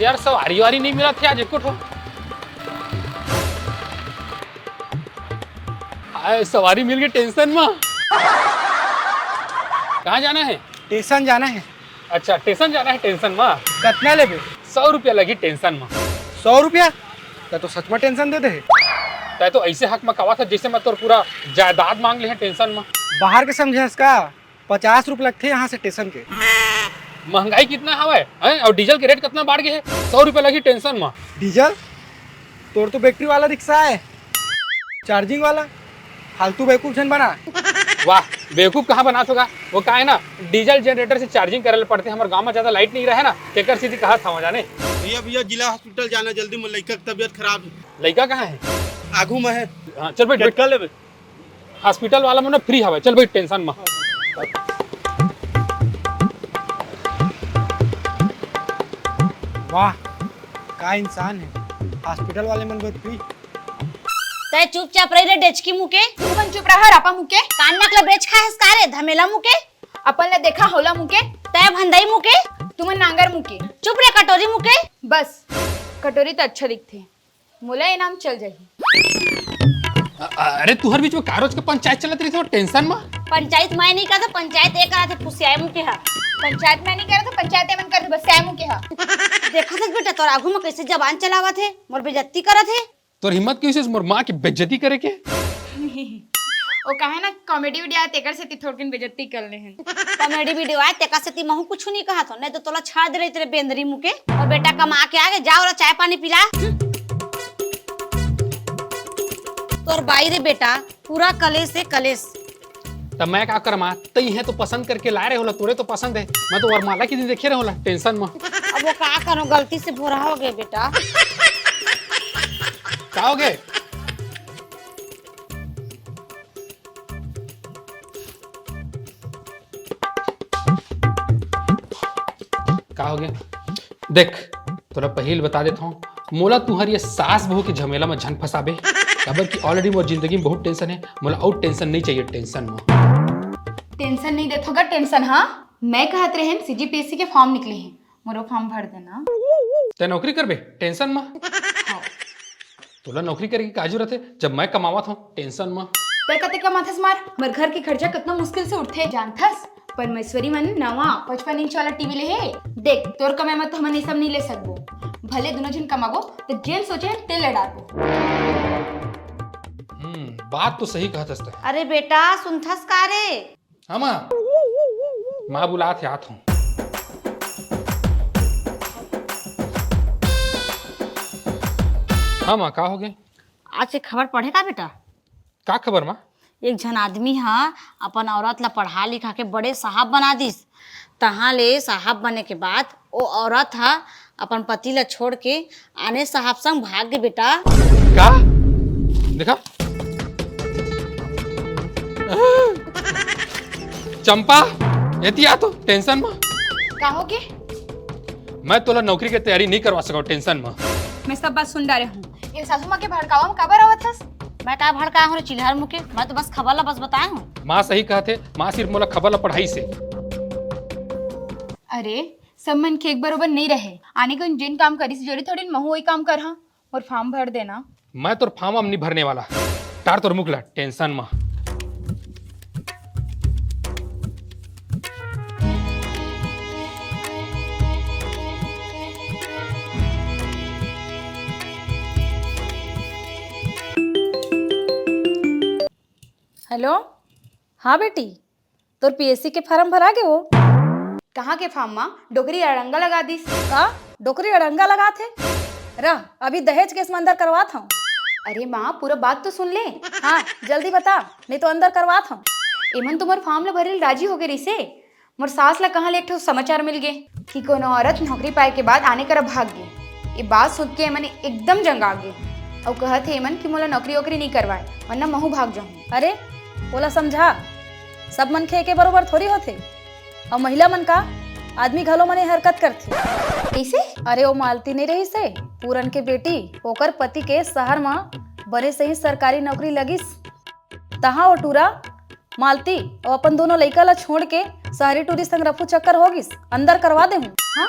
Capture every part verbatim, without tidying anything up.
यार, सवारी वारी नहीं मिलत हे आज एको ठो। हाय, सवारी मिल गई टेंशन में। कहाँ जाना है? टेंशन जाना है। अच्छा, टेंशन जाना है टेंशन में। कतना लेबे? सौ रुपया लगी टेंशन में। सौ रुपया? तै तो सच में टेंशन दे दे हे। तै तो ऐसे हक में कवा था जैसे मैं तोर पूरा जायदाद मांग ले है टेंशन में। बाहर के समझे हस का? पचास रुपये लगथे यहाँ से टेंशन के। महंगाई कितना हवय, हैं? और डीजल के रेट कितना बढ़ गए है? सौ रुपया लगी टेंशन में। डीजल? तोर तो बैटरी वाला रिक्शा है, चार्जिंग वाला। फालतू बेवकूफ झन बना। वाह, बेवकूफ कहाँ बनात होगा? वो का है ना, डीजल जनरेटर से चार्जिंग करे ले पड़थे। हमर गांव में ज्यादा लाइट नहीं रहे ना, तेकर सीधी कहा था जाने। भैया, भैया, जिला हॉस्पिटल जाना जल्दी, मोर लइका के तबीयत खराब है। लइका कहाँ है? आगू में है। हाँ, चल बैठ, बैठ। कतका लेबे? हॉस्पिटल वाला मन फ्री हवय, चल बैठ, टेंशन में। वाह, का इंसान है, हॉस्पिटल वाले मन बर फ्री। तै चुपचाप रही रे डेचकी मुके। तू मन चुप रहा रापा मुके। कान नाक ले बेच खाए हस का रे धमेला मुके। अपन ले देखा होला मुके। तै भंदई मुके। तू मन नांगर मुके। चुप रे कटोरी मुके। बस, कटोरी तो अच्छा दिखथे, मोला ये नाम चल जाही। अ-, अरे तुहर बीच में का रोज के पंचायत चलत रही थे टेंशन में? पंचायत मैं नहीं करता, पंचायत ये करा थे पुसियाए मुके हा। पंचायत मैं नहीं करता, पंचायत ये मन करते बस आए मुके हा। देखा था बेटा तोर आगू में कैसे जबान चलावत हे, मोर बेइज्जती करत हे। तोर हिम्मत कैसे मोर माँ की बेइज्जती करे के? वो कहे ना कॉमेडी उडिया तेकर से थोड़किन बेइज्जती कर ले हैं। कॉमेडी वीडियो आए तेकर से ती महू कुछ नहीं कहा था, नहीं तो तोला छाड़ दे रही तेरे बेंदरी मुके। और बेटा कमा के आगे जाओ ला चाय पानी पिला। तोर बाई रे बेटा पूरा कलेश है कलेश। तब मैं का करमा, तई है तो पसंद करके लाए रहे होला, तोरे तो पसंद है। मैं तो वरमाला के दिन देखे रहे होला टेंशन में। अब वो का करो, गलती से भोरा हो गए बेटा। का हो गए? का हो गया? देख, तोला पहिल बता देत हूँ, मोला तुहर ये सास बहू के झमेला में झन फंसाबे, काबर कि ऑलरेडी मोर जिंदगी में बहुत टेंशन है। मोला अउ टेंशन नहीं चाहिए टेंशन में। टेंशन नहीं देत होगा टेंशन। हाँ, मैं कहत रहे सीजीपीएससी के फॉर्म निकले हैं, मोरो फॉर्म भर देना। तै नौकरी करबे टेंशन में? हाँ। तोला नौकरी करे के का जरूरत है, जब मैं कमावत हूँ टेंशन में। तै कते कमाथस मार, मोर घर के खर्चा कितना मुश्किल से उठथे जानथस? परमेश्वरी मन नवा पचपन इंच वाला टीवी ले हे। देख, तोर कमाई में तो हमन ये सब नहीं ले सकबो। भले दोनों जन कमाबो, तो जेन सोचे हे, तेल ले डालबो। हम्म, बात तो सही कहत हस तैं। अरे बेटा, सुनथस का रे? हाँ माँ, माँ बुलात हे, आत हूँ। हाँ माँ, का हो गए? आज के खबर पढ़े का बेटा? का खबर माँ? एक झन आदमी ह अपन औरत ला पढ़ा लिखा के बड़े साहब बना दिस। तहाँ ले साहब बने के बाद ओ औरत ह अपन पति ला छोड़ के आने साहब संग भाग गे बेटा। का? देखा, चंपा, एती आ तो टेंशन में। का हो गे? मैं तोला नौकरी के तैयारी नहीं करवा सकव टेंशन में। मैं सब बात सुन डारे हूँ। ये सासू माँ के भड़कावा में काबर आवत हस? मैं का भड़काए हूँ रे चिल्हर मुके? मैं तो बस खबर ला बस बताए हूँ। माँ सही कहत हे, माँ सिर्फ मोला खबर ला पढ़ाई से। अरे, सब मन के एक बरोबर नहीं रहे। आने के जेन काम करिस जरूरी थोड़ी महू वही काम कर हाँ। मोर फॉर्म भर देना। मैं तोर फॉर्म नहीं भरने वाला। टार तोर मुख ला टेंशन में। हेलो, हाँ बेटी, तोर पीएससी के फार्म भरा गे वो? कहाँ के फार्म माँ? डोकरी अड़ंगा लगा दिस। का? डोकरी अड़ंगा लगात हे? रह, अभी दहेज केस में अंदर करवात हूँ। अरे माँ, पूरा बात तो सुन ले। हाँ, जल्दी बता, नहीं तो अंदर करवात हूँ। एमन तुम्हार फार्म ला भरे ले राजी हो गए रिसे। मोर सास ला कहाँ ले एक ठो समाचार मिल गे कि कोनो औरत नौकरी पाए के बाद आने करा भाग गे। ये बात सुन के एमन एकदम जंगा गे। अउ कहत हे एमन कि मोला नौकरी वोकरी नहीं करवाए, वरना महू भाग जाहूँ। अरे, ओला समझा, सब मनखे एके बरोबर थोड़ी होथे। अउ महिला मन का, आदमी घलो मन ये हरकत करथे। कइसे? अरे, ओ मालती नहीं रहिसे, पूरन के बेटी, ओकर पति के शहर म बने सही सरकारी नौकरी लगिस। तहाँ ओ टूरा मालती अउ अपन दोनों लइका ला छोड़ के शहरी टूरी संग रफू चक्कर हो गिस। अंदर करवा देहूँ। हाँ?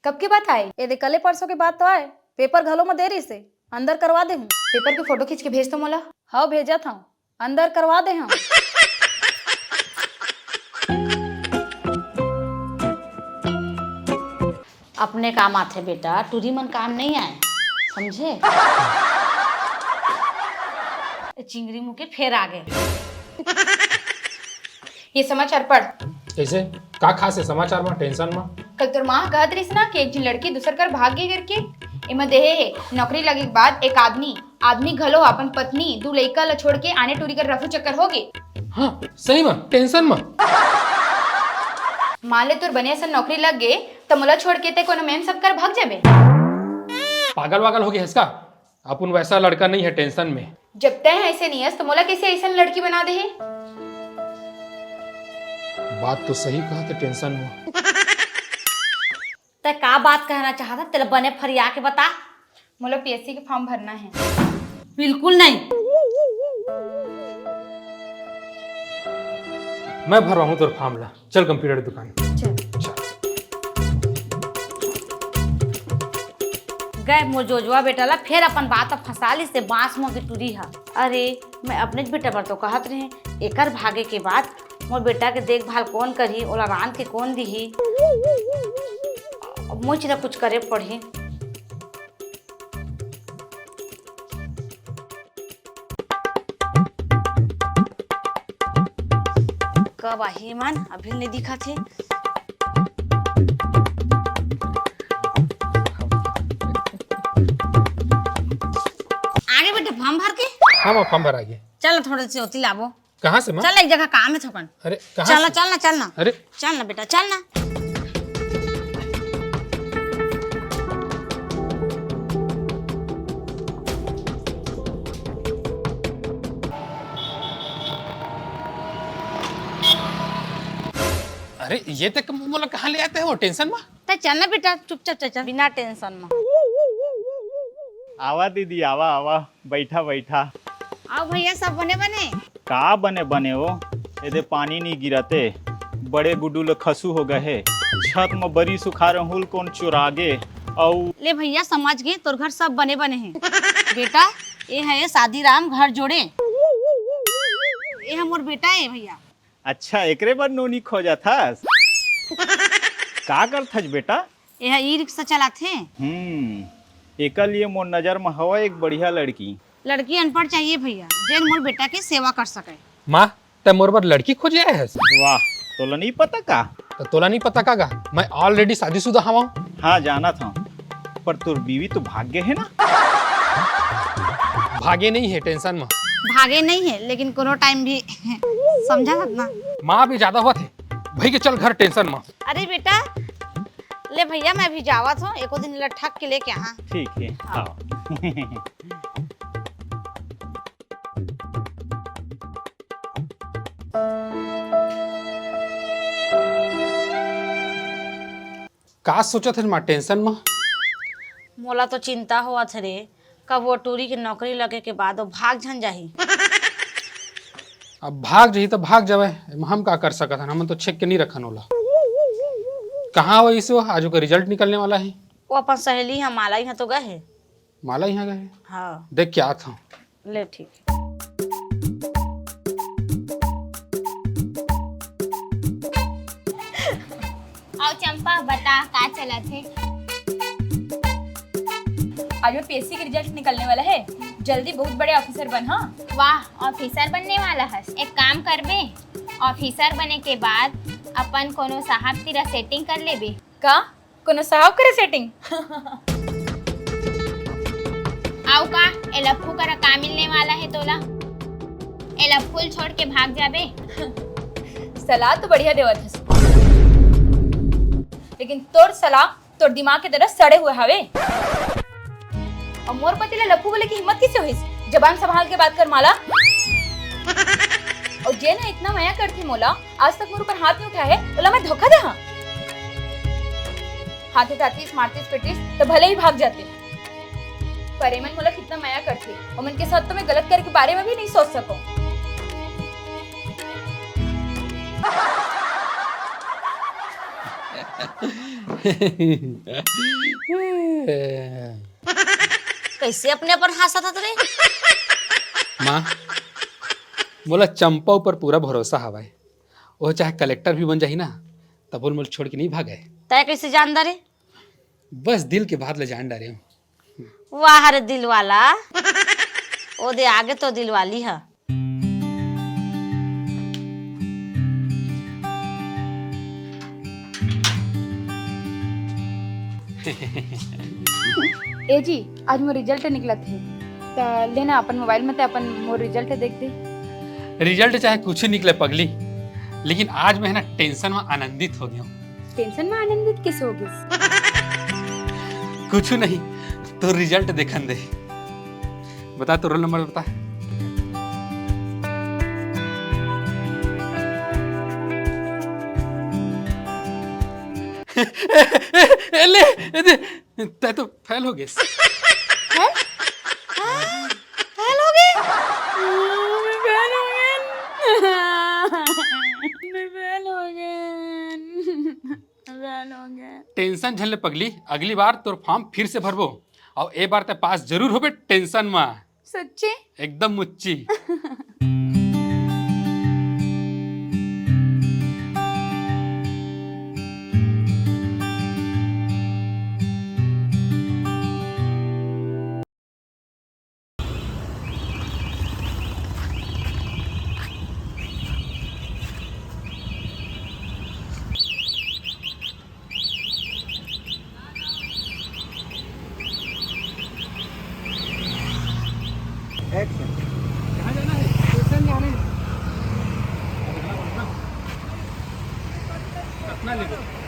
कब के बात आय? ए दे, कले परसों के बात तो आय। पेपर घलो म दे रिहिसे, अंदर करवा दे हूँ। पेपर के फोटो खींच के भेज तो मोला। हव, भेजत हूँ, अंदर करवा दे हूँ। अपने काम आथे बेटा, टूरी मन काम नहीं आए, समझे? चिंगरी मुके फेर आ गए। ये समाचार पढ़। कैसे? का खास है समाचार में, टेंशन में? कल तोर माँ कहत रहिस ना कि एक झिन लड़की दूसर कर भाग गे करके। एमा देहे हे, नौकरी लगे के बाद एक आदमी, आदमी घलो अपन पत्नी, दू लइका ल छोड़ के आने टूरी कर रफू चक्कर हो गे। हाँ, सही में, टेंशन में। मान ले तोर बने असन नौकरी लग गे, त मोला छोड़ के ते कोनो मेम सब कर भाग जाबे। पागल वागल हो गए हस का? अपन वैसा लड़का नहीं है टेंशन में। जब तय ऐसे नहीं हस, तो मोला कैसे ऐसन लड़की बना दे है? बात तो सही कहा थे टेंशन में। तय का बात कहना चाहता, तेला बने फरिया के बता। मोला पीएससी के फॉर्म भरना है। बिल्कुल नहीं। मैं भरवाऊँ तोर फॉर्म ला। चल कंप्यूटर दुकान। चल। चल। गए मोर जोजवा बेटा ला फेर अपन बात फंसा लिस ते बांस मुंह के टूरी हा। अरे, मैं अपनेच बेटा बर तो कहत रहे, एकर भागे के बाद मोर बेटा के देखभाल कौन करही, ओला रांध के कौन दिही? अब मोच ला कुछ करे पड़ही। कब आही मन? अभी नहीं दिखा थे। आगे बेटा, फॉर्म भर के। हाँ माँ, फॉर्म भर आ गया। चल, थोड़े से ओती लाबो। कहाँ से माँ? चल, एक जगह काम है थोकन। अरे, कहाँ चल ना, से? चल ना, चल ना। अरे। चल ना बेटा, चल ना। अरे, ये तक मोला कहाँ ले आते हो टेंशन में? त चल ना बेटा, चुपचाप चल, चल, बिना टेंशन में। आवा दीदी, आवा, आवा, बैठा, बैठा। आओ भैया, सब बने बने। का बने बने हो? एदे पानी नहीं गिरते, बड़े गुड्डू ले खसू हो गए हे। छत में बरी सुखा रहूल कौन चुरागे। अउ ले भैया, समझ गए, तोर घर सब बने बने हैं। बेटा, ये है शादी राम घर जोड़े। ये है मोर बेटा है भैया। अच्छा, एकरे बर नोनी खोजत हस? का करत हस बेटा? एहा ई रिक्शा चलाथे। हम्म, एकर लिए मोर नजर म हवय एक बढ़िया लड़की। लड़की अनपढ़ चाहिए भैया, जेन मोर बेटा के सेवा कर सके। माँ, तै मोर बर लड़की खोजे आए हस? वाह, तोला नहीं पता का? त तोला नहीं पता का गा? मैं already शादीशुदा हवं। हाँ, जानत हवं, पर तोर बीवी तो भाग गे हे ना? भागे नहीं है, टेंशन में। भागे नहीं है, लेकिन कोनो टाइम भी समझा था ना। माँ भी ज्यादा होत हे, भई के चल घर टेंशन में। अरे बेटा, ले भैया, मैं अभी जावत हूँ, एको दिन ला ठग के लेके आ। ठीक है, आओ। का सोचत हस माँ टेंशन में? मोला तो चिंता होवत हे रे, कब वो टूरी के नौकरी लगे के बाद वो भाग झन जाही। अब भाग जाही त भाग जावय, एमा हम का कर सकत हन, हमन तो छेक के नहीं रखन ओला। कहाँ वो ईशु, आज ओकर रिजल्ट निकलने वाला है। वो अपन सहेली ह माला इहाँ तो गए हे। माला इहाँ गए हे? हाँ। देख के आत हूँ। ले ठीक। आओ चंपा, बता का चलत हे? आज वो पीएससी के रिजल्ट निकलने वाला है, जल्दी बहुत बड़े ऑफिसर बन। हाँ। वाह, ऑफिसर बनने वाला हस। एक काम करबे, ऑफिसर बने के बाद अपन कोनो साहब तिरा सेटिंग कर लेबे। का? कोनो साहब करे सेटिंग? आओ का, ए लफू करा का मिलने वाला है तोला? ए लफूल छोड़ के भाग जाबे। सलाह तो बढ़िया देवत हस, लेकिन तोर सलाह तोर दिमाग के तरह सड़े हुए हवे। और मोर पति ला लफू बोले की हिम्मत किसे होइस? जबान संभाल के बात कर माला। और जे ना इतना मया करथे मोला, आज तक मोर ऊपर हाथ नहीं उठाए हे, ओला मैं धोखा दे हाँ? हाथे थातीस, मारतीस, पिटीस, तो भले ही भाग जाते। पर एमन मोला कितना मया करथे, ओमन के साथ तो मैं गलत करे के बारे में भी नहीं सोच सकूं। कइसे अपने अपन हांसत हस रे? माँ, मोला चंपा ऊपर पूरा भरोसा हवय। वो चाहे कलेक्टर भी बन जाही ना, तब वो मोला छोड़ के नहीं भागे। तय कइसे जान डारे? बस दिल के बात ला जान डारे हूँ। वाह रे दिल वाला, ओ दे आगे तो दिल वाली ह। ए जी, आज मोर रिजल्ट निकलत हे, त लेना अपन मोबाइल में ते अपन मोर रिजल्ट देख दे। रिजल्ट चाहे कुछ निकले पगली, लेकिन आज मैं है ना टेंशन में आनंदित हो गया हूँ। टेंशन में आनंदित कैसे हो गइस? कुछ नहीं, तो रिजल्ट देखन दे। बता तो रोल नंबर बता। ए, ए, ए, ले, ए, दे, तै तो फेल हो गइस। फेल? फेल हो गए? मैं फेल हो गए। मैं फेल हो गए। फेल हो गए। टेंशन झन ले पगली, अगली बार तोर फॉर्म फिर से भरबो, अउ ए बार तै पास जरूर होबे, टेंशन मा। सच्ची? एकदम मुच्ची। एक्शन। कहाँ जाना है? स्टेशन जाना है। कितना लेंगे?